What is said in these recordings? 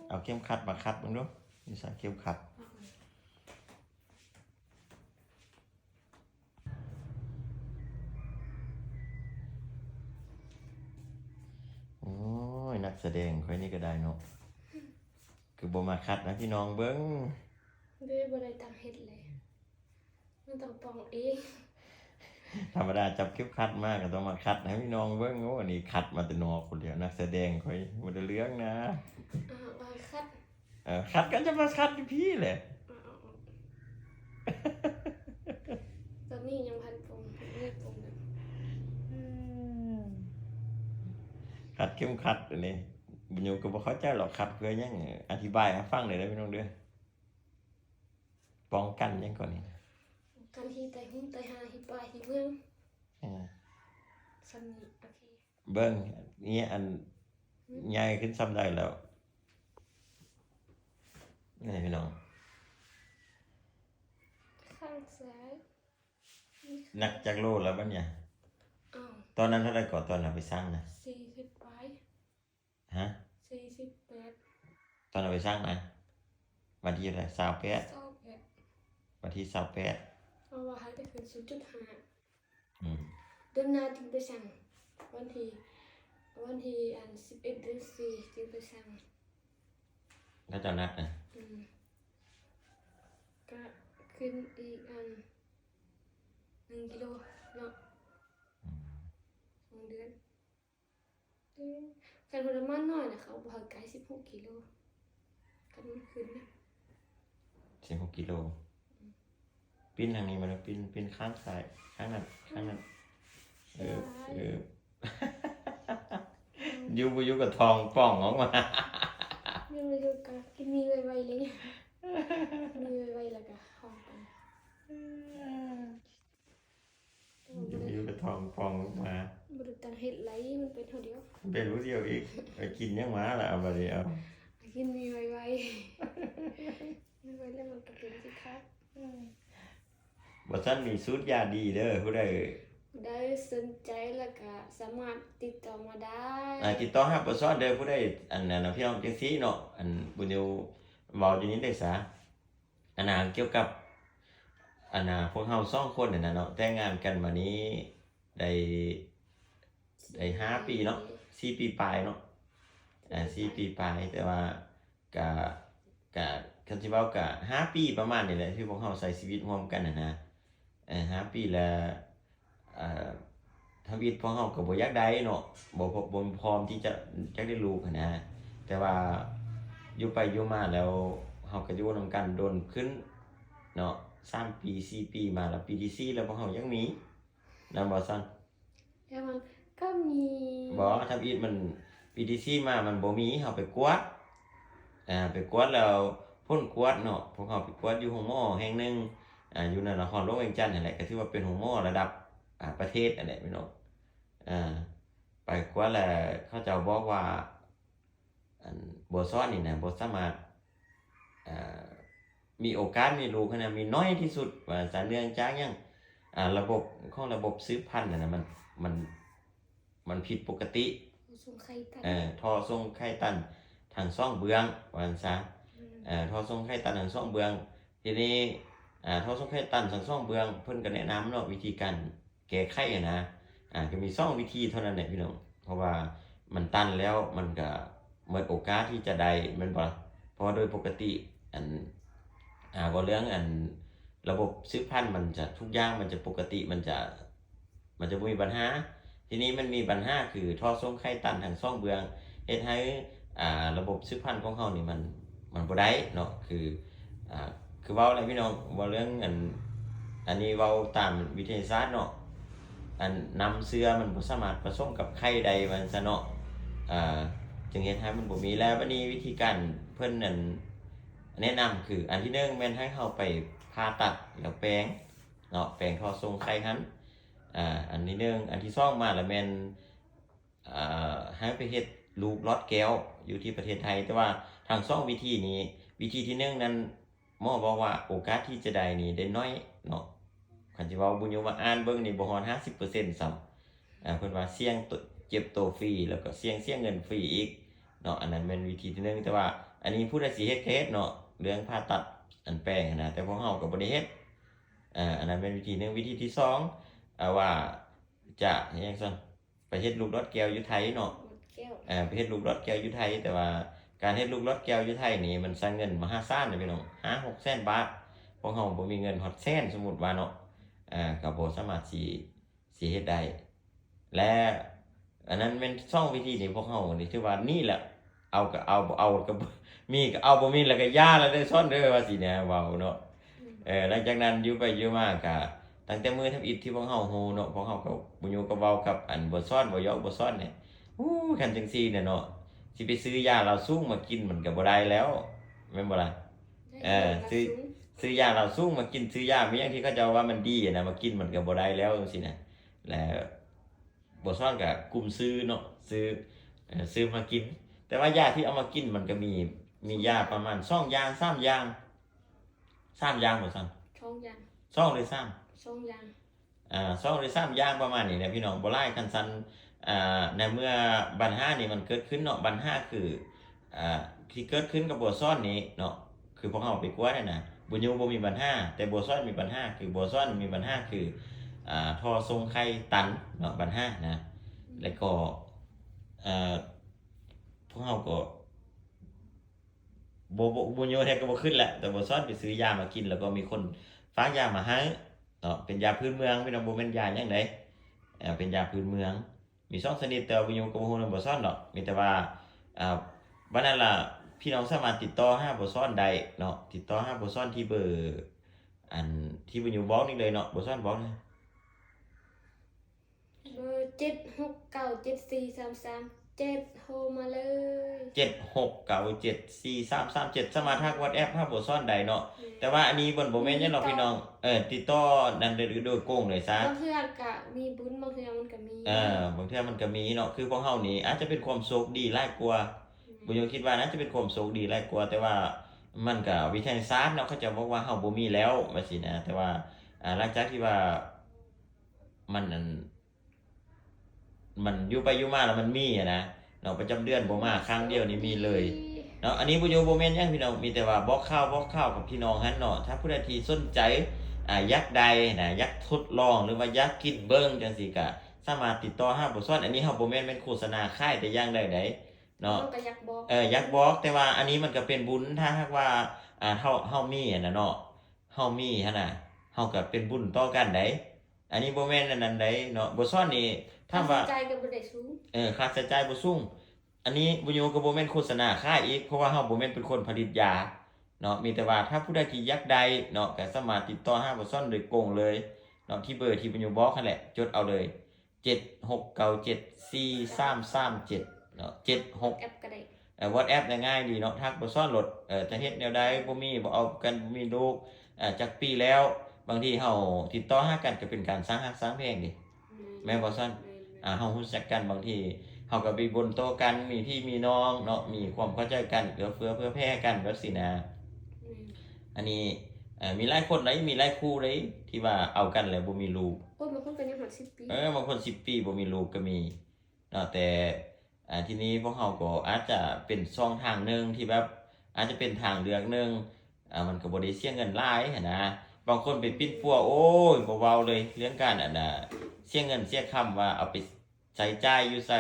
ເອົາເຂັມຂັດມາຂັດເບິ່ງດູ. ຢູ່ໃສເຂັມຂັດ? ໂອ້ຍ ນັກສະແດງຂ້ອຍນີ້ກໍໄດ້ເນາະ ຄືບໍ່ມາຂັດໃຫ້ພີ່ນ້ອງເບິ່ງ? ເດ້ ບໍ່ໄດ້ຕັ້ງເຮັດເລີຍ. ມັນຕ້ອງປ່ອງເອງ. ທຳມະດາຈັບເຂັມຂັດມາກໍຕ້ອງມາຂັດໃຫ້ພີ່ນ້ອງເບິ່ງ. ໂອ້ ອັນນີ້ຂັດມາແຕ່ນອກພຸ້ນແລ້ວ. ນັກສະແດງຂ້ອຍບໍ່ໄດ້ເລື່ອງນະ. ເອີ ຂັດ ເອີ ຂັດກໍຈະມາຂັດຢູ່ພີ້ແຫຼະ. ເອົາ ເອົາ ເອົາ ຕອນນີ້ຍັງພັນປົງ ຍັງປົງຢູ່. ຂັດເຂັມຂັດອັນນີ້ ບຸນຍົງກໍບໍ່ເຂົ້າໃຈຫຼອກ ຂັດເພື່ອຫຍັງ? ອະທິບາຍໃຫ້ຟັງໜ້ອຍເດີພີ່ນ້ອງເດີ. ປ້ອງກັນຫຍັງກ່ອນນີ້? ປ້ອງກັນທີ່ໄຕຫຸ ໄຕຫາ ທີ່ປ່າ ທີ່ເມືອງ. ເອີ ສ່ຳນີ້ ໂອເຄ. ເບິ່ງ ນີ້ອັນ ຫຶ ໃຫຍ່ຂຶ້ນສ່ຳໃດແລ້ວ? ນີ້ພີ່ນ້ອງ ຂ້າງຊ້າຍ. ໜັກຈັກໂລແລ້ວບັດນີ້? ອ້າວ ຕອນນັ້ນເທົ່າໃດກໍ ຕອນເຮົາໄປຊັ່ງນະ? ສີ່ສິບປາຍ. ຮະ? ສີ່ສິບແປດ. ຕອນເຮົາໄປຊັ່ງນະ ວັນທີເທົ່າໃດ? ຊາວແປດ ຊາວແປດ ວັນທີຊາວແປດ. ເພາະວ່າເຮົາໄດ້ຂຶ້ນສູນຈຸດຫ້າ. ອືມ ເດືອນໜ້າຈຶ່ງໄປຊັ່ງ ວັນທີ ວັນທີອັນສິບເອັດ ເດືອນສີ່ຈຶ່ງໄປຊັ່ງ. ເຂົາເຈົ້ານັດນະ? ອືມ ກະຂຶ້ນອີກອັນໜຶ່ງກິໂລເນາະ. ອືມ ສອງເດືອນ. ເອີ ຄັນເພິ່ນມານ້ອຍນະ ເຂົາບໍ່ໃຫ້ກາຍສິບຫົກກິໂລ ຄັນມັນຂຶ້ນນະ ສິບຫົກກິໂລ. ອືມ ປິ່ນທາງນີ້ມາ ປິ່ນ ປິ່ນຂ້າງຊ້າຍ ຂ້າງນັ້ນ ຂ້າງນັ້ນ. ເອີ ເອີ ຢູ່ບໍ່ຢູ່ກໍທ້ອງປ່ອງອອກມາ. ຢູ່ບໍ່ຢູ່ກໍກິນໝີ່ໄວໆເລີຍ ໝີ່ໄວໆ ແລ້ວກໍທ້ອງປ່ອງ. ຢູ່ໆກໍທ້ອງປ່ອງອອກມາ. ບໍ່ໄດ້ຕັ້ງເຮັດໄຫຼ ມັນເປັນເທົ່າດຽວ ເປັນຜູ້ດຽວອີກ. ໄປກິນຫຍັງມາລະ ເອົາ ບາດນີ້ເອົາ ກິນໝີ່ໄວໆ ໄວໆ ແລ້ວມັນກໍເປັນຊິຄັກ. ບໍ່ຊັ້ນມີສູດຢາດີເດີ ຜູ້ໃດ ຜູ້ໃດສົນໃຈແລ້ວກໍສາມາດຕິດຕໍ່ມາໄດ້. ອ່າ ຕິດຕໍ່ຫາບໍ່ຊອດເດີ ຜູ້ໃດ ອັນນັ້ນນະ ພີ່ນ້ອງ ຈັ່ງຊີ້ເນາະ ອັນບຸນຢູ່ເວົ້າຢູ່ນີ້ໄດ້ສາ ອັນນາ ກ່ຽວກັບ ອັນນາ ພວກເຮົາສອງຄົນຫັ້ນນະເນາະ ແຕ່ງງານກັນມານີ້ໄດ້ ໄດ້ຫ້າປີເນາະ ສີ່ປີປາຍເນາະ ອ່າ ສີ່ປີປາຍ. ແຕ່ວ່າກະ ກະ ຄັນຊິເວົ້າກະຫ້າປີປະມານນີ້ແຫຼະ ທີ່ພວກເຮົາໃຊ້ຊີວິດຮ່ວມກັນຫັ້ນນະ ເອີ ຫ້າປີແລ້ວ. ເອີ ທຳອິດພວກເຮົາກໍບໍ່ຢາກໄດ້ເນາະ ບໍ່ ບໍ່ ບໍ່ພ້ອມທີ່ຈະຢາກໄດ້ລູກຫັ້ນນະ ແຕ່ວ່າຢູ່ໄປຢູ່ມາແລ້ວ ເຮົາກໍຢູ່ນຳກັນດົນຂຶ້ນເນາະ ສາມປີ ສີ່ປີມາ ແລ້ວປີທີສີ່ແລ້ວພວກເຮົາຢາກມີ ແມ່ນບໍ່ຊັ້ນ? ແຕ່ມັນກໍມີ ບໍ່ ທຳອິດມັນ ປີທີສີ່ມາມັນບໍ່ມີ ເຮົາໄປກວດ ອ່າ ໄປກວດແລ້ວ ຜົນກວດເນາະ ພວກເຮົາໄປກວດຢູ່ໂຮງໝໍແຫ່ງໜຶ່ງ ອ່າ ຢູ່ໃນນະຄອນຫຼວງວຽງຈັນຫັ້ນແຫຼະ ກໍຖືວ່າເປັນໂຮງໝໍລະດັບ ອ່າ ປະເທດຫັ້ນແຫຼະພີ່ນ້ອງ. ອ່າ ໄປກວດແລ້ວເຂົາເຈົ້າບອກວ່າ ອັນ ບໍ່ຊອດນີ້ນະ ບໍ່ສາມາດ ອ່າ ມີໂອກາດມີລູກຫັ້ນນະ ມີໜ້ອຍທີ່ສຸດວ່າຊັ້ນ. ເນື່ອງຈາກຫຍັງ? ອ່າ ລະບົບຂອງລະບົບສືບພັນຫັ້ນນະ ມັນ ມັນ ມັນຜິດປົກກະຕິ ທໍ່ສົ່ງໄຂ່ຕັນ ເອີ ທໍ່ສົ່ງໄຂ່ຕັນທັງສອງເບື້ອງ ວ່າຊັ້ນຊະ. ອືມ ເອີ ທໍ່ສົ່ງໄຂ່ຕັນທັງສອງເບື້ອງ. ທີນີ້ ອ່າ ທໍ່ສົ່ງໄຂ່ຕັນທັງສອງເບື້ອງ ເພິ່ນກໍແນະນຳເນາະ ວິທີການແກ້ໄຂຫັ້ນນະ. ອ່າ ກໍມີສອງວິທີເທົ່ານັ້ນແຫຼະພີ່ນ້ອງ ເພາະວ່າມັນຕັນແລ້ວ ມັນກໍໝົດໂອກາດທີ່ຈະໄດ້ ແມ່ນບໍ່ລະ? ເພາະວ່າໂດຍປົກກະຕິ ອັນ ອ່າ ເວົ້າເລື່ອງ ອັນ ລະບົບສືບພັນ ມັນຈະ ທຸກຢ່າງມັນຈະປົກກະຕິ ມັນຈະ ມັນຈະບໍ່ມີບັນຫາ. ທີນີ້ມັນມີບັນຫາຄືທໍ່ສົ່ງໄຂ່ຕັນທັງສອງເບື້ອງ ເຮັດໃຫ້ ອ່າ ລະບົບສືບພັນຂອງເຮົານີ້ມັນ ມັນບໍ່ໄດ້ເນາະ. ຄື ອ່າ ຄືເວົ້າແຫຼະພີ່ນ້ອງ ເວົ້າເລື່ອງ ອັນ ອັນນີ້ເວົ້າຕາມວິທະຍາສາດເນາະ ອັນ ນ້ຳເຊື້ອມັນບໍ່ສາມາດປະສົມກັບໄຂ່ໄດ້ ວ່າຊັ້ນຊະເນາະ. ອ່າ ຈຶ່ງເຮັດໃຫ້ມັນບໍ່ມີ. ແລ້ວບັດນີ້ວິທີການເພິ່ນ ອັນ ແນະນຳຄື ອັນທີໜຶ່ງແມ່ນໃຫ້ເຮົາໄປຜ່າຕັດແລ້ວແປງ ເນາະ ແປງທໍ່ສົ່ງໄຂ່ຫັ້ນ. ອ່າ ອັນທີໜຶ່ງ. ອັນທີສອງມາລະແມ່ນ ເອີ ໃຫ້ໄປເຮັດລູກຫຼອດແກ້ວຢູ່ທີ່ປະເທດໄທ. ແຕ່ວ່າທັງສອງວິທີນີ້ ວິທີທີໜຶ່ງນັ້ນ ໝໍບອກວ່າໂອກາດທີ່ຈະໄດ້ນີ້ໄດ້ໜ້ອຍເນາະ. ຄັນຊິເວົ້າບຸນຍົງວ່າອ່ານເບິ່ງນີ້ບໍ່ຮອດຫ້າສິບເປີເຊັນຊ້ຳ. ເພິ່ນວ່າສ່ຽງເຈັບໂຕຟຣີ ແລ້ວກໍສ່ຽງເສຍເງິນຟຣີອີກເນາະ. ອັນນັ້ນແມ່ນວິທີທີໜຶ່ງ. ແຕ່ວ່າ ອັນນີ້ຜູ້ໃດຊິເຮັດກໍເຮັດເນາະ ເລື່ອງຜ່າຕັດອັນແປງຫັ້ນນະ ແຕ່ພວກເຮົາກໍບໍ່ໄດ້ເຮັດ. ເອີ ອັນນັ້ນແມ່ນວິທີໜຶ່ງ. ວິທີທີສອງ ເອີ ວ່າຈະເຮັດຫຍັງຊັ້ນ ໄປເຮັດລູກຫຼອດແກ້ວຢູ່ໄທເນາະ ແກ້ວ ເອີ ໄປເຮັດລູກຫຼອດແກ້ວຢູ່ໄທ. ແຕ່ວ່າການເຮັດລູກຫຼອດແກ້ວຢູ່ໄທນີ້ ມັນໃຊ້ເງິນມະຫາສານເດ້ພີ່ນ້ອງ ຫ້າຫົກແສນບາດ. ພວກເຮົາບໍ່ມີເງິນຮອດແສນ ສົມມຸດວ່າເນາະ ເອີ ກໍບໍ່ສາມາດຊິ ຊິເຮັດໄດ້. ແລະ ອັນນັ້ນແມ່ນສອງວິທີນີ້ ພວກເຮົານີ້ຖືວ່ານີ້ແຫຼະ ເອົາກໍເອົາ ບໍ່ເອົາກໍບໍ່ ມີກໍເອົາ ບໍ່ມີແລ້ວກໍຢ່າແລ້ວເດີ ສອນເດີ ວ່າຊີ້ນະ ເວົ້າເນາະ. ເອີ ຫຼັງຈາກນັ້ນຢູ່ໄປຢູ່ມາກໍ ຕັ້ງແຕ່ມື້ທຳອິດທີ່ພວກເຮົາຮູ້ເນາະ ພວກເຮົາກໍ ບຸນຍູກໍເວົ້າກັບອັນບໍ່ສອນ ບໍ່ຢອກບໍ່ສອນນີ້ ໂອ້ ຄັນຈັ່ງຊີ້ນະເນາະ ຊິໄປຊື້ຢາລາວສູງມາກິນມັນກໍບໍ່ໄດ້ແລ້ວ ແມ່ນບໍ່ລະ? ເອີ ຊື້ ຊື້ຢາລາວສູງມາກິນ ຊື້ຢາມີຫຍັງທີ່ເຂົາເຈົ້າວ່າມັນດີນະ ມາກິນມັນກໍບໍ່ໄດ້ແລ້ວ ຈັ່ງຊີ້ນະ. ແລ້ວບໍ່ສອນກໍກຸມຊື້ເນາະ ຊື້ ເອີ ຊື້ມາກິນ. ແຕ່ວ່າຢາທີ່ເອົາມາກິນມັນກໍມີ ມີຢາປະມານສອງຢ່າງ ສາມຢ່າງ ສາມຢ່າງບໍ່ສອນ? ສອງຢ່າງ ສອງຫຼືສາມ? ສອງຢ່າງ ອ່າ ສອງຫຼືສາມຢ່າງປະມານນີ້ແຫຼະພີ່ນ້ອງ ບໍ່ຫຼາຍ. ຄັນຊັ້ນ ອ່າ ໃນເມື່ອບັນຫານີ້ມັນເກີດຂຶ້ນເນາະ ບັນຫາຄື ອ່າ ທີ່ເກີດຂຶ້ນກັບບົວສອນນີ້ເນາະ ຄືພວກເຮົາໄປກວດຫັ້ນນະ ບຸນຍູບໍ່ມີບັນຫາ ແຕ່ບົວສອນມີບັນຫາ ຄືບົວສອນມີບັນຫາຄື ອ່າ ທໍ່ສົ່ງໄຂ່ຕັນເນາະ ບັນຫານະ. ແລ້ວກໍ ເອີ ພວກເຮົາກໍ ບໍ່ ບໍ່ ບຸນຍູແທ້ກໍບໍ່ຂຶ້ນແຫຼະ ແຕ່ບົວສອນໄປຊື້ຢາມາກິນ ແລ້ວກໍມີຄົນຝາກຢາມາໃຫ້ເນາະ ເປັນຢາພື້ນເມືອງພີ່ນ້ອງ ບໍ່ແມ່ນຢາຫຍັງໃດ ເອີ ເປັນຢາພື້ນເມືອງ ມີສອງຊະນິດ ແຕ່ວ່າບຸນຍູກໍບໍ່ຮູ້ນຳບົວສອນດອກ ມີແຕ່ວ່າ ອ່າ ບັດນັ້ນລະ ພີ່ນ້ອງສາມາດຕິດຕໍ່ຫາບົວສອນໄດ້ເນາະ ຕິດຕໍ່ຫາບົວສອນທີ່ເບີ ອັນ ທີ່ບຸນຍູບອກນີ້ເລີຍເນາະ ບົວສອນບອກນະ. ເບີ ເຈັດຫົກເກົ້າເຈັດສີ່ສາມສາມເຈັດ ໂທມາເລີຍ ເຈັດຫົກເກົ້າເຈັດສີ່ສາມສາມເຈັດ ສາມາດທັກ WhatsApp ຫາບົວສອນໄດ້ເນາະ. ແມ່ນ ແຕ່ວ່າອັນນີ້ມັນບໍ່ແມ່ນຫຍັງດອກ ຕິດຕໍ່ ພີ່ນ້ອງ ເອີ ຕິດຕໍ່ນັ້ນໂດຍ ໂດຍກົງເລີຍຊະ. ບາງເທື່ອກໍມີບຸນ ບາງເທື່ອມັນກໍມີ ເອີ ບາງເທື່ອມັນກໍມີເນາະ. ຄືພວກເຮົານີ້ອາດຈະເປັນຄວາມໂຊກດີຫຼາຍກວ່າ ແມ່ນ ບຸນຍູຄິດວ່າໜ້າຈະເປັນຄວາມໂຊກດີຫຼາຍກວ່າ ແຕ່ວ່າມັນກໍວິທະຍາສາດເນາະ ເຂົາເຈົ້າບອກວ່າເຮົາບໍ່ມີແລ້ວ ວ່າຊີ້ນະ. ແຕ່ວ່າ ອ່າ ຫຼັງຈາກທີ່ວ່າ ມັນ ອັນ ມັນຢູ່ໄປຢູ່ມາແລ້ວມັນມີຫັ້ນນະເນາະ ປະຈຳເດືອນບໍ່ມາຄັ້ງດຽວນີ້ມີເລີຍເນາະ. ອັນນີ້ບໍ່ຢູ່ ບໍ່ແມ່ນຫຍັງພີ່ນ້ອງ ມີແຕ່ວ່າບອກຂ່າວ ບອກຂ່າວກັບພີ່ນ້ອງຫັ້ນເນາະ. ຖ້າຜູ້ໃດທີ່ສົນໃຈ ອ່າ ຢາກໄດ້ນະ ຢາກທົດລອງ ຫຼືວ່າຢາກກິນເບິ່ງຈັ່ງຊີ້ ກະສາມາດຕິດຕໍ່ຫາບົວສອນ. ອັນນີ້ເຮົາບໍ່ແມ່ນ ແມ່ນໂຄສະນາຂາຍແຕ່ຢ່າງໃດໃດເນາະ ເຮົາກໍຢາກບອກ ເອີ ຢາກບອກ ແຕ່ວ່າອັນນີ້ມັນກໍເປັນບຸນ ຖ້າຫາກວ່າ ອ່າ ເຮົາ ເຮົາມີຫັ້ນນະເນາະ ເຮົາມີຫັ້ນນະ ເຮົາກໍເປັນບຸນຕໍ່ກັນໃດ. ອັນນີ້ບໍ່ແມ່ນອັນນັ້ນໃດເນາະ ບົວສອນນີ້ ຖາມວ່າ ຄ່າໃຊ້ຈ່າຍກໍບໍ່ໄດ້ສູງ ເອີ ຄ່າໃຊ້ຈ່າຍບໍ່ສູງ. ອັນນີ້ບຸນຍູກໍບໍ່ແມ່ນໂຄສະນາຂາຍອີກ ເພາະວ່າເຮົາບໍ່ແມ່ນເປັນຄົນຜະລິດຢາເນາະ. ມີແຕ່ວ່າຖ້າຜູ້ໃດທີ່ຢາກໄດ້ເນາະ ກໍສາມາດຕິດຕໍ່ຫາບົວສອນໂດຍກົງເລີຍເນາະ ທີ່ເບີທີ່ບຸນຍູບອກຫັ້ນແຫຼະ ຈົດເອົາເລີຍ ເຈັດຫົກເກົ້າເຈັດສີ່ສາມສາມເຈັດເນາະ ເຈັດຫົກ ແອັບກໍໄດ້ ເອີ WhatsApp ງ່າຍໆດີເນາະ ທັກບົວສອນໂລດ ເອີ ຈະເຮັດແນວໃດ ບໍ່ມີ ບໍ່ເອົາກັນ ບໍ່ມີລູກ ເອີ ຈັກປີແລ້ວ. ບາງທີເຮົາຕິດຕໍ່ຫາກັນກໍເປັນການສ້າງຮັກສ້າງແພງເດ້ ແມ່ນ ແມ່ນບໍ່ຊັ້ນ? ແມ່ນໆ ອ່າ ເຮົາຮູ້ຈັກກັນ ບາງທີເຮົາກໍໄປບົນຕໍ່ກັນ ມີພີ່ມີນ້ອງເນາະ ມີຄວາມເຂົ້າໃຈກັນ ເອື້ອເຟື້ອເຜື່ອແຜ່ກັນ ແບບຊີ້ນະ. ແມ່ນ ອັນນີ້ ເອີ ມີຫຼາຍຄົນໃດ໋ ມີຫຼາຍຄູ່ໃດ໋ ທີ່ວ່າເອົາກັນແລ້ວບໍ່ມີລູກ. ໂອ້ຍ ບາງຄົນກໍຍັງຮອດສິບປີ ເອີ ບາງຄົນສິບປີບໍ່ມີລູກກໍມີເນາະ. ແຕ່ ອ່າ ທີນີ້ພວກເຮົາກໍອາດຈະເປັນຊ່ອງທາງໜຶ່ງທີ່ແບບ ອາດຈະເປັນທາງເລືອກໜຶ່ງ ອ່າ ມັນກໍບໍ່ໄດ້ເສຍເງິນຫຼາຍຫັ້ນນະ. ບາງຄົນໄປປິ່ນປົວ ໂອ້ຍ ບໍ່ເວົ້າເລີຍ ເລື່ອງການ ອັນນ່າ ເສຍເງິນເສຍຄຳ ວ່າເອົາໄປໃຊ້ຈ່າຍຢູ່ໃສ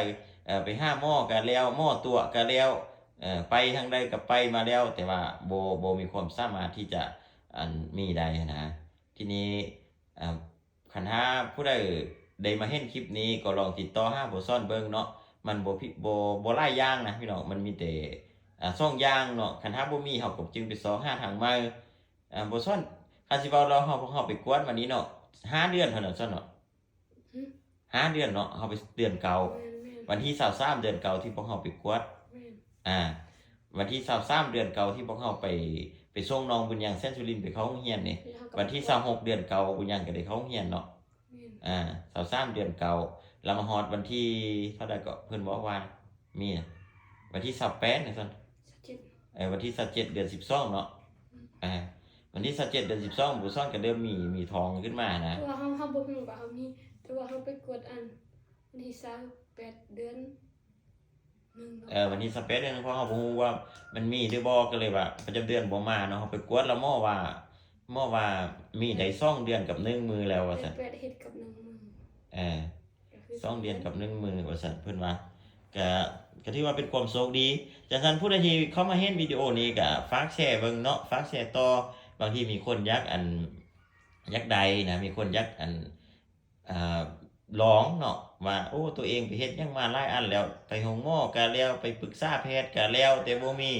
ເອີ ໄປຫາໝໍກໍແລ້ວ ໝໍຕົວະກໍແລ້ວ ເອີ ໄປທາງໃດກໍໄປມາແລ້ວ ແຕ່ວ່າບໍ່ ບໍ່ມີຄວາມສາມາດທີ່ຈະ ອັນ ມີໄດ້ຫັ້ນນະ. ທີນີ້ ອ່າ ຄັນຖ້າຜູ້ໃດໄດ້ມາເຫັນຄລິບນີ້ ກໍລອງຕິດຕໍ່ຫາບົວສອນເບິ່ງເນາະ. ມັນບໍ່ຜິດ ບໍ່ ບໍ່ຫຼາຍຢ່າງນະພີ່ນ້ອງ ມັນມີແຕ່ ອ່າ ສອງຢ່າງເນາະ. ຄັນຖ້າບໍ່ມີ ເຮົາກໍຈຶ່ງໄປຊອກຫາທາງໃໝ່. ອ່າ ບົວສອນ ຄັນຊິເວົ້າແລ້ວ ເຮົາ ພວກເຮົາໄປກວດມານີ້ເນາະ ຫ້າເດືອນເທົ່ານັ້ນຊັ້ນເນາະ ຫຶ ຫ້າເດືອນເນາະ ເຮົາໄປເດືອນເກົ້າ ແມ່ນໆ ວັນທີຊາວສາມເດືອນເກົ້າທີ່ພວກເຮົາໄປກວດ ແມ່ນ ອ່າ ວັນທີຊາວສາມເດືອນເກົ້າທີ່ພວກເຮົາໄປ ໄປສົ່ງນ້ອງບຸນຍັງ ແສນສຸລິນ ໄປເຂົ້າໂຮງຮຽນນີ້ ແລ້ວເຮົາກໍ ວັນທີຊາວຫົກເດືອນເກົ້າ ບຸນຍັງກໍໄດ້ເຂົ້າໂຮງຮຽນເນາະ ແມ່ນ ອ່າ ຊາວສາມເດືອນເກົ້າ ແລ້ວມາຮອດວັນທີເທົ່າໃດກໍ ເພິ່ນບອກວ່າມີນະ ວັນທີຊາວແປດນະຊັ້ນ ຊາວເຈັດ ເອີ ວັນທີຊາວເຈັດເດືອນສິບສອງເນາະ ອືມ ອ່າ ວັນທີຊາວເຈັດເດືອນສິບສອງ ບົວສອນກໍເລີ່ມມີ ມີທ້ອງຂຶ້ນມານະ ແຕ່ວ່າເຮົາ ເຮົາບໍ່ຮູ້ວ່າເຮົາມີ ແຕ່ວ່າເຮົາໄປກວດອັນ ວັນທີຊາວແປດເດືອນ ເອີ ວັນທີຊາວແປດເດືອນ ເພາະເຮົາບໍ່ຮູ້ວ່າມັນມີຫຼືບໍ່ ກໍເລີຍວ່າປະຈຳເດືອນບໍ່ມາເນາະ. ເຮົາໄປກວດແລ້ວໝໍວ່າ ໝໍວ່າມີໄດ້ສອງເດືອນກັບໜຶ່ງມື້ແລ້ວວ່າຊັ້ນ. ແປດເຮັດກັບໜຶ່ງມື້ ເອີ ສອງເດືອນກັບໜຶ່ງມື້ວ່າຊັ້ນ ເພິ່ນວ່າ. ກະ ກະຖືວ່າເປັນຄວາມໂຊກດີ. ຈັ່ງຊັ້ນ ຜູ້ໃດທີ່ເຂົ້າມາເຫັນວິດີໂອນີ້ ກະຝາກແຊເບິ່ງເນາະ ຝາກແຊຕໍ່. ບາງທີມີຄົນຢາກ ອັນ ຢາກໄດ້ນະ ມີຄົນຢາກ ອັນ ອ່າ ລອງເນາະ ວ່າ ໂອ້ ຕົວເອງໄປເຮັດຫຍັງມາຫຼາຍອັນແລ້ວ ໄປໂຮງໝໍກະແລ້ວ ໄປປຶກສາແພດກະແລ້ວ ແຕ່ບໍ່ມີ.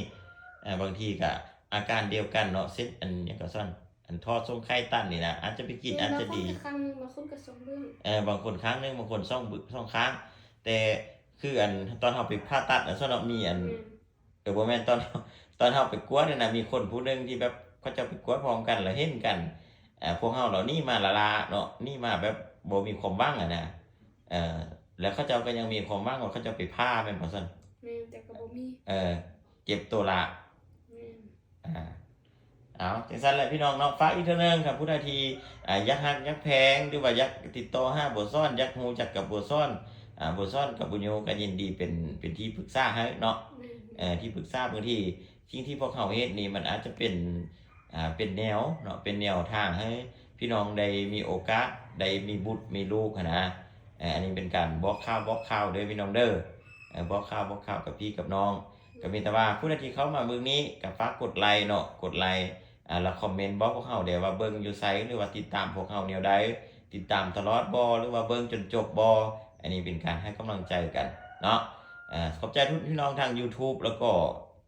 ອ່າ ບາງທີກະອາການດຽວກັນເນາະ ເຊັ່ນ ອັນຫຍັງກະຊັ້ນ ອັນ ທອດສົ່ງໄຂ່ຕັນນີ້ນະ ອາດຈະໄປກິນ ອາດຈະດີ. ບາງຄົນກະຄັ້ງໜຶ່ງ ບາງຄົນກະສອງເບື້ອງ ເອີ ບາງຄົນຄັ້ງໜຶ່ງ ບາງຄົນສອງເບື້ອງ ສອງຄັ້ງ. ແຕ່ຄື ອັນ ຕອນເຮົາໄປຜ່າຕັດ ອັນຊັ້ນເນາະ ມີ ອັນ ແມ່ນ ເອີ ບໍ່ແມ່ນ ຕອນ ຕອນເຮົາໄປກວດຫັ້ນນະ ມີຄົນຜູ້ໜຶ່ງທີ່ແບບເຂົາເຈົ້າໄປກວດພ້ອມກັນ ແລ້ວເຫັນກັນ ເອີ ພວກເຮົາເຫຼົ່ານີ້ມາລ້າໆເນາະ ນີ້ມາແບບບໍ່ມີຄວາມຫວັງຫັ້ນນະ. ເອີ ແລ້ວເຂົາເຈົ້າກໍຍັງມີຄວາມຫວັງວ່າເຂົາເຈົ້າໄປຜ່າ ແມ່ນບໍ່ຊັ້ນ? ແມ່ນ ແຕ່ກໍບໍ່ມີ. ເອີ ເຈັບໂຕລະ. ແມ່ນ. ອ່າ ເອົາ ຈັ່ງຊັ້ນແຫຼະພີ່ນ້ອງເນາະ ຝາກອີກເທື່ອໜຶ່ງ ຄັນຜູ້ໃດທີ່ ອ່າ ຢາກຮັກຢາກແພງ ຫຼືວ່າຢາກຕິດຕໍ່ຫາບົວສອນ ຢາກຮູ້ຈັກກັບບົວສອນ ອ່າ ບົວສອນກັບບຸນຍູກໍຍິນດີເປັນ ເປັນທີ່ປຶກສາໃຫ້ເນາະ. ແມ່ນໆ ເອີ ທີ່ປຶກສາ. ບາງທີສິ່ງທີ່ພວກເຮົາເຮັດນີ້ ມັນອາດຈະເປັນ ອ່າ ເປັນແນວເນາະ ເປັນແນວທາງໃຫ້ພີ່ນ້ອງໄດ້ມີໂອກາດ ໄດ້ມີບຸດມີລູກຫັ້ນນະ. ເອີ ອັນນີ້ເປັນການບອກຂ່າວ ບອກຂ່າວເດີພີ່ນ້ອງເດີ ເອີ ບອກຂ່າວ ບອກຂ່າວກັບພີ່ກັບນ້ອງ. ກໍມີແຕ່ວ່າຜູ້ໃດທີ່ເຂົ້າມາເບິ່ງນີ້ ກໍຝາກກົດໄລເນາະ ກົດໄລ ອ່າ ແລ້ວຄອມເມັນບອກພວກເຮົາແດ່ວ່າເບິ່ງຢູ່ໃສ ຫຼືວ່າຕິດຕາມພວກເຮົາແນວໃດ ຕິດຕາມຕະຫຼອດບໍ່ ຫຼືວ່າເບິ່ງຈົນຈົບບໍ່. ອັນນີ້ເປັນການໃຫ້ກຳລັງໃຈກັນເນາະ. ເອີ ຂອບໃຈທຸກພີ່ນ້ອງທາງ YouTube ແລ້ວກໍ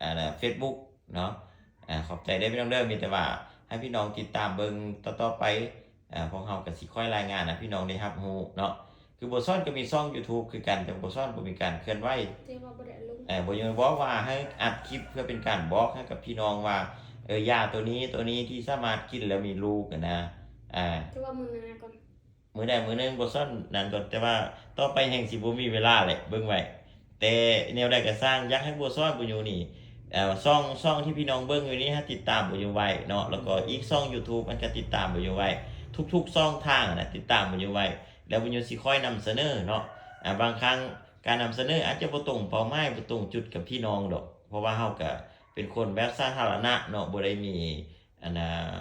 ອ່າ Facebook ເນາະ. ອ່າ ຂອບໃຈເດີພີ່ນ້ອງເດີ ມີແຕ່ວ່າໃຫ້ພີ່ນ້ອງຕິດຕາມເບິ່ງຕໍ່ໆໄປ. ອ່າ ພວກເຮົາກໍຊິຄ່ອຍລາຍງານໃຫ້ພີ່ນ້ອງໄດ້ຮັບຮູ້ເນາະ. ຄືບົວສອນກໍມີຊ່ອງ YouTube ຄືກັນ ແຕ່ບົວສອນບໍ່ມີການເຄື່ອນໄຫວ ແຕ່ວ່າບໍ່ໄດ້ລົງ. ເອີ ບໍ່ ບໍ່ວ່າໃຫ້ອັດຄລິບເພື່ອເປັນການບອກໃຫ້ກັບພີ່ນ້ອງວ່າ ເອີ ຢາໂຕນີ້ ໂຕນີ້ທີ່ສາມາດກິນແລ້ວມີລູກຫັ້ນນະ. ອ່າ ແຕ່ວ່າມື້ໜ້າກ່ອນ ມື້ໃດມື້ໜຶ່ງບົວສອນນັ້ນກ່ອນ ແຕ່ວ່າຕໍ່ໄປແຮ່ງຊິບໍ່ມີເວລາແຫຼະ ເບິ່ງໄວ້. ແຕ່ແນວໃດກໍຊ່າງ ຢາກໃຫ້ບົວສອນບຸນຍູນີ້ ເອີ ຊ່ອງ ຊ່ອງທີ່ພີ່ນ້ອງເບິ່ງຢູ່ນີ້ ໃຫ້ຕິດຕາມບຸນຍູໄວ້ເນາະ ແລ້ວກໍອີກຊ່ອງ YouTube ມັນກໍຕິດຕາມບຸນຍູໄວ້ ທຸກໆຊ່ອງທາງນະ ຕິດຕາມບຸນຍູໄວ້ ແລ້ວບຸນຍູຊິຄ່ອຍນຳສະເໜີເນາະ. ອ່າ ບາງຄັ້ງການນຳສະເໜີອາດຈະບໍ່ຕົງເປົ້າໝາຍ ບໍ່ຕົງຈຸດກັບພີ່ນ້ອງດອກ ເພາະວ່າເຮົາກໍເປັນຄົນແບບສາທາລະນະເນາະ ບໍ່ໄດ້ມີ ອັນ ອ່າ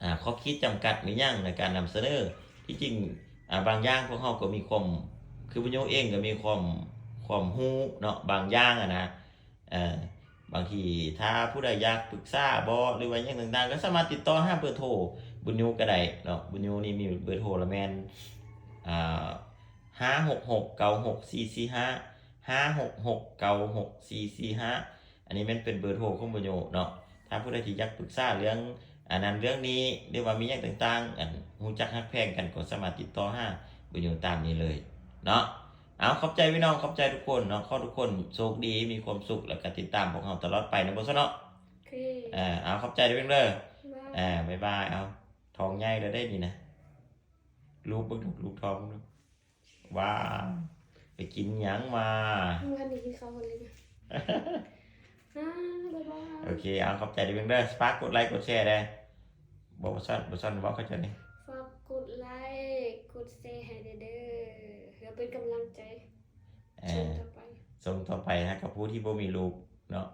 ອ່າ ຂອບຂີດຈຳກັດມີຫຍັງໃນການນຳສະເໜີ. ທີ່ຈິງ ອ່າ ບາງຢ່າງພວກເຮົາກໍມີຄວາມ ຄືບຸນຍູເອງກໍມີຄວາມ ຄວາມຮູ້ເນາະ ບາງຢ່າງຫັ້ນນະ. ເອີ ບາງທີຖ້າຜູ້ໃດຢາກປຶກສາບໍ ຫຼືວ່າຫຍັງຕ່າງໆ ກໍສາມາດຕິດຕໍ່ຫາເບີໂທບຸນຍູກໍໄດ້ເນາະ. ບຸນຍູນີ້ມີເບີໂທລະແມ່ນ ອ່າ ຫ້າຫົກຫົກເກົ້າຫົກສີ່ສີ່ຫ້າ ຫ້າຫົກຫົກເກົ້າຫົກສີ່ສີ່ຫ້າ. ອັນນີ້ແມ່ນເປັນເບີໂທຂອງບຸນຍູເນາະ. ຖ້າຜູ້ໃດທີ່ຢາກປຶກສາເລື່ອງອັນນັ້ນເລື່ອງນີ້ ຫຼືວ່າມີຫຍັງຕ່າງໆ ອັນ ຮູ້ຈັກຮັກແພງກັນ ກໍສາມາດຕິດຕໍ່ຫາບຸນຍູຕາມນີ້ເລີຍເນາະ. ເອົາ ຂອບໃຈພີ່ນ້ອງ ຂອບໃຈທຸກຄົນເນາະ. ຂໍທຸກຄົນໂຊກດີ ມີຄວາມສຸກ ແລ້ວກໍຕິດຕາມພວກເຮົາຕະຫຼອດໄປນະ ບໍ່ຊະເນາະ. ໂອເຄ ເອີ ເອົາ ຂອບໃຈເດີເດີ. ບາຍບາຍ ເອົາ ທ້ອງໃຫຍ່ແລ້ວເດ້ນີ້ນະ. ລູບເບິ່ງ ລູບທ້ອງເບິ່ງ. ວ້າວ ໄປກິນຫຍັງມາ? ມື້ວານນີ້ກິນເຂົ້າມື້ເລີຍ. ອ່າ ບາຍບາຍ. ໂອເຄ ເອົາ ຂອບໃຈເດີເພິ່ນເດີ. ຝາກກົດໄລກົດແຊແດ່. ບໍ່ ບໍ່ຊັ້ນ ບໍ່ຊັ້ນ ເວົ້າເຂົ້າໃຈນີ້. ຝາກກົດໄລກົດແຊໃຫ້ແດ່ເດີ ເພື່ອເປັນກຳລັງໃຈ ເອີ ສົ່ງຕໍ່ໄປ ສົ່ງຕໍ່ໄປໃຫ້ກັບຜູ້ທີ່ບໍ່ມີລູກເນາະ.